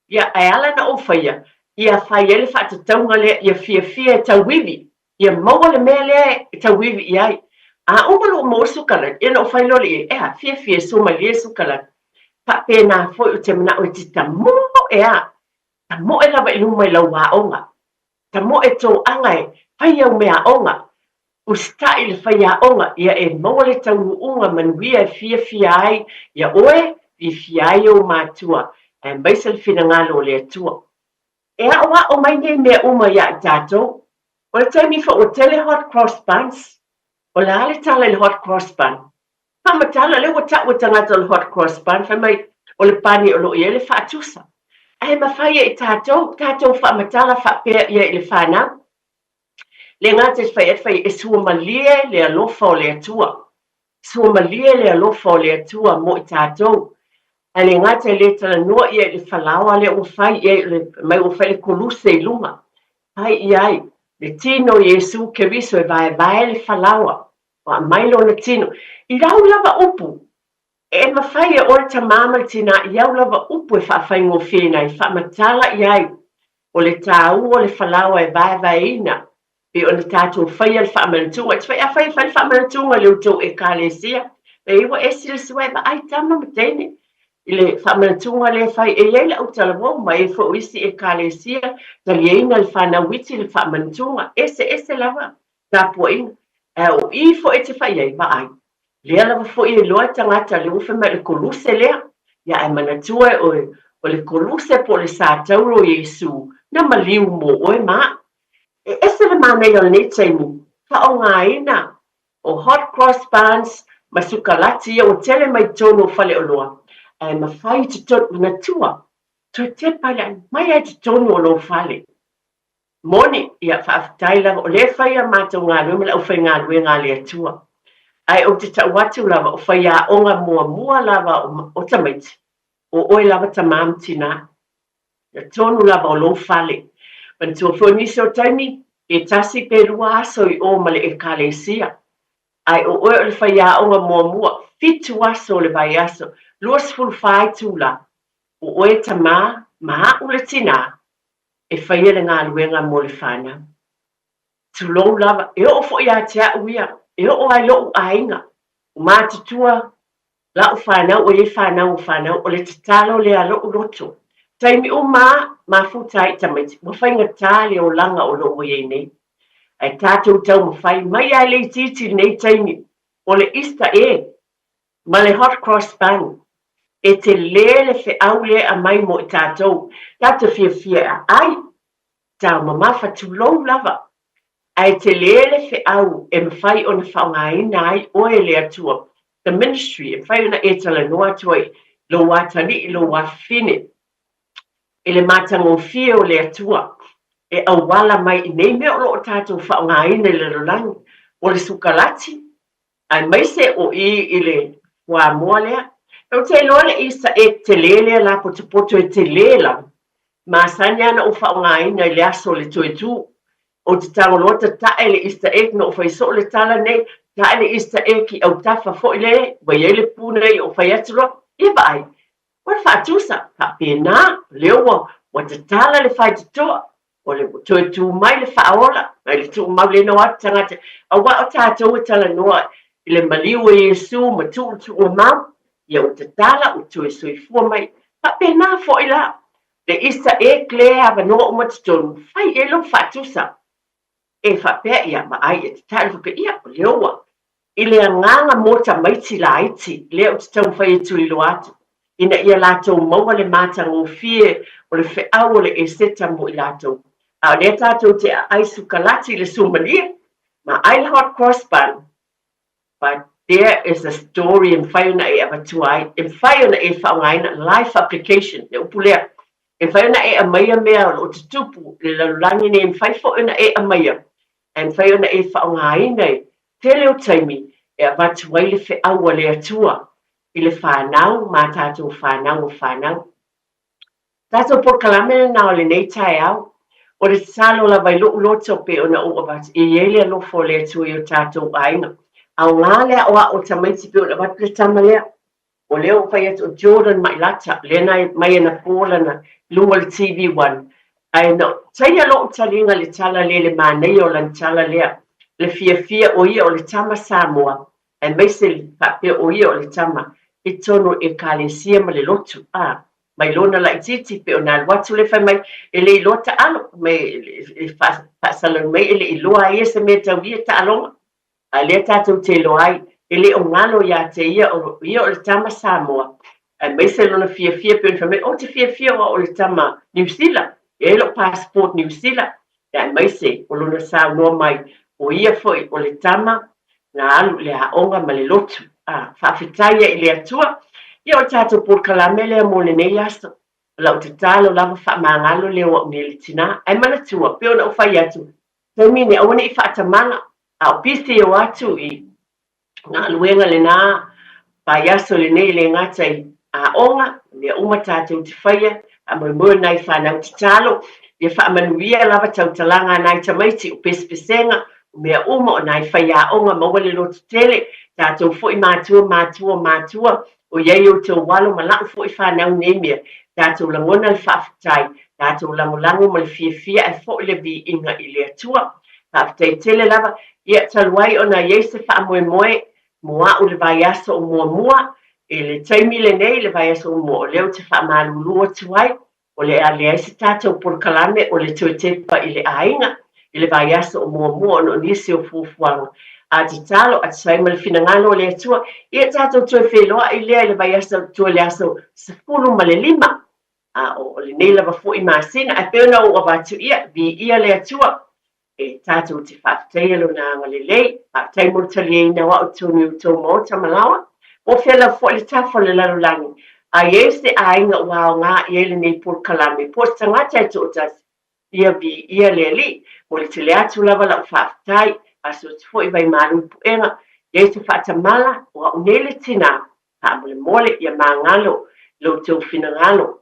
ia ae ala na ou faia, ia fai ai le faatatauga lea, ia fiafia e tauivi, ia maua le mea lea e tauivi i ai. A uma loa ua maua le sukalati, ia ona ou fai loa lea i ai, ea, fiafia e sua malie le sukalati. Faapena foi ou te manao e te tamoe a, tamoe lava i luma i lau aoga. Tamoe tō aga e fai au mea aoga, usitai i le faiaoga, ia e maua le taunuuga manuia e fiafia ai ia oe, fiafia ai ou matua, aemaise le finagalo o le Atua. E aʻoaʻo mai nei mea uma iā i tatou. O le taimi foi ua tele hot cross buns. O le a le tala i le hot cross bun? Faamatala, lea ua tau e tagata o le hot cross bun, fai mai o le pani o lo o i ai le faatusa. Ae mafai e i tatou, tatou faamatala faapea ia i le fanau. Le gata i le fai atu fai e sua malie le alofa o le Atua. Sua malie le alofa o le Atua mo i tatou. Ae le gata e le talanoa ia i le falaoa lea ua fai i ai, mai ua fai le koluse i luga. Fai i ai le tino o Iesu Keriso e vaevae le falaoa, ua aumai lona tino. I lau lava upu, e mafai e oe le tamā ma le tinā i au lava upu e faafaigofieina ai, faamatala i ai o le tāua o le falaoa e vaevaeina pei ona tatou faia le faamanatuga. E te fai, afai e fai le faamanatuga i le outou Ekalesia, e ua e silasila e vaai tama ma teine i le faamanatuga lea e fai. E i ai le autalavou ma e foi o isi Ekalesia, taliaina le fanau iti le faamanatuga, eseese lava tapuaiga. Ae o i foi e te fai ai, vaai. Lea lava foi e iloa e tagata lea ua fai mai o le koluse lea. Ia ae manatua e oe, o le koluse po o le satauro o Iesu na maliu mo oe ma au. E ese le manaia o lenei taimi, faaaogaina o hot cross buns ma sukalati ia ua tele mai totonu o faleoloa, ae mafai i totonu, manatua, toe tepa le mai lava i totonu o lou fale. Moni, ia faafetai lava, o lea e fai a matou galuega ma le aufaigaluega a le Atua. Ae ou te tau atu lava, o faiaoga muamua lava o tamaiti, o oe lava tamā ma tinā. Ia tonu lava o lou fale. Manatua foi nisi o taimi, pe tasi pe lua aso i o ma le Ekalesia. Ae o oe o le faiaoga muamua, fitu aso o le vaiaso, 24 itula. O oe tamā ma a'u le tinā e faia le galuega mo le fanau. Tulou lava, e oo foi ia te a'u ia, e oo lava i lo'u aiga, o matutua La'u fanau o iai fanau o fanau, o le tatalo lea a lo'u loto. Taimi uma a, mafuta ai i tamaiti, ua faigata le olaga o lo o ua iai nei. Ae tatou taumafai mai a e le itiiti lenei taimi, o le Easter egg ma le hot cross bun, e tele le feau lea e aumai mo i tatou, tatou te fiafia e aai, taumamafa, tulou lava. Ae tele le feau e mafai ona faaaogaina ai oe e le Atua, the ministry, e mafai ona e talanoa atu ai i lou atalii, i lou afafine, i le matagofie o le Atua e auala mai i nei mea o lo o tatou faaaogaina i le lalolagi, o le sukalati, aemaise o i i le fuamoa lea. Ou te iloa le Easter egg tele lea lapotopoto e tele lava. Masani lava ona ou faaaogaina i le aso o le toe tu. Ou te tago loa tatae le Easter egg na ou fai soo le tala nei, tatae le Easter egg i autafa foi le ua i ai le pu nei ou fai atu loa, ia vaai, ua faatusa, faapena, lea ua ua tatala le faitotoa, O le toe tu mai le faaola, mai le tuumau lena o atu tagata, aua o tatou e talanoa i le maliu o Iesu ma tuutuuamau, ia ua tatala, ua toe soifua mai. Faapena foi la, le Easter egg lea e avanoa uma totonu, fai i ai lou faatusa. E faapea, ia, vaai, e tatala, faapea, ia, o lea ua I le agaga mo tamaiti laiti, lea ou te taumafai e tuliloa atu, ina ia latou maua le matagofie o le feau o le Eseta mo i latou. A o lea tatou te aai sukalati i le sumalie, ma ai le hot cross bun, but there is a story e mafai ona e avatua ai, e mafai ona e faaaogaina, life application, le upu lea. E mafai ona e aumaia mea o lo o tutupu i le lalolagi nei, e mafai foi ona e aumaia, ae mafai ona e faaaogaina i tele o taimi e avatu ai le feau a le Atua i le fanau ma a tatou fanau o fanau. Tatou polokalame lena o lenei taeao, o le tatalo lava i lo'u loto pei ona ou avatu, e i ai le alofa o le Atua i o tatou aiga. Aoga le aoao o tamaiti pei ona avatu le tama lea. O lea ua fai atu o Jordan Mailata, lea na mai anapo lana i luga o le TV One, ae na taia lo'u taliga i le tala lea i le manaia o lana tala lea, le fiafia o ia o le tama Samoa, aemaise le faapea o ia o le tama i totonu o le Ekalesia ma le lotu, a, mai lona laitiiti pei ona alu atu lea fai mai e le iloa taalo, mai e faasalalu mai e le iloa e ia se mea tau ia taaloga. A lea tatou te iloa ai, e le o galo ia te ia, o ia o le tama Samoa, aemaise lona fiafia pei ona fai mai, ou te fiafia aua o le tama Niu Sila. E i ai lou passport Niu Sila, aemaise o lona saunoa mai o ia foi o le tama na alu i le aoga ma le lotu. A, faafetai ai i le Atua. Ia o le tatou polokalame lea mo lenei aso. O lau tatalo lava faamagalo leo o au nei le tina. Ae manatua, pei ona ou fai atu, taimi nei aua ne i faatamala, a o pisi e o atu i galuega lena vaiaso lenei e le gata i aoga, mea uma tatou te faia, faamoemoe nai fanau tatalo, ia faamanuia lava tautalaga a nai tamaiti, o pesepesega, o mea uma, o nai faiaoga, maua le loto tele, tatou foi matua, matua, matua, o i ai outou alo ma la'u foi fanau nei mea, tatou lagona le faafetai, tatou lagolago ma le fiafia ae foi le viiga i le Atua. Faafetai tele lava. Ia, talu ai ona i ai se faamoemoe mo a'u le vaiaso o muamua, i le taimi lenei, le vaiaso o muamua, o lea ou te faamalulu atu ai, o le a leai se tatou polokalame o le toe tepa i le aiga i le vaiaso o muamua ona o nisi o fuafuaga. A tatalo, a tusa ai ma le finagalo o le Atua, ia tatou toe feiloai lea i le vaiaso toe le aso 15, a o lenei lava foi masina. Ae pei ona ou avatu, ia, viia le Atua, e tatou te faafetaia Lona agalelei. Faafetai mo le taliaina o au i totonu i outou maota ma laoa. Po o fea lava foi le tafa o le lalolagi, a i ai se aiga ua aoga i ai lenei polokalame, po o se tagata e toatasi, ia viia le Alii. Mo le tele atu lava lau faafetai, aso atu foi vaimalu i puega, i ai se faatamala, o au nei le tina, faamolemole ia magalo lo outou finagalo.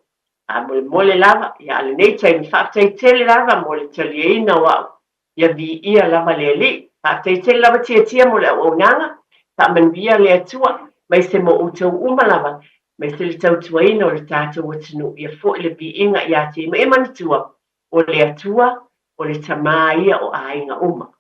Faamolemole lava, ia a lenei taimi, faafetai tele lava mo le taliaina o au, ia viia lava le Alii. Faafetai tele lava Tiatia mo le auaunaga, faamanuia le Atua, maise mo outou uma lava, maise le tautuaina o le tatou atunuu, ia foi le viiga ia te ia. Ma ia manatua, o le Atua, o le Tama ia o aiga uma.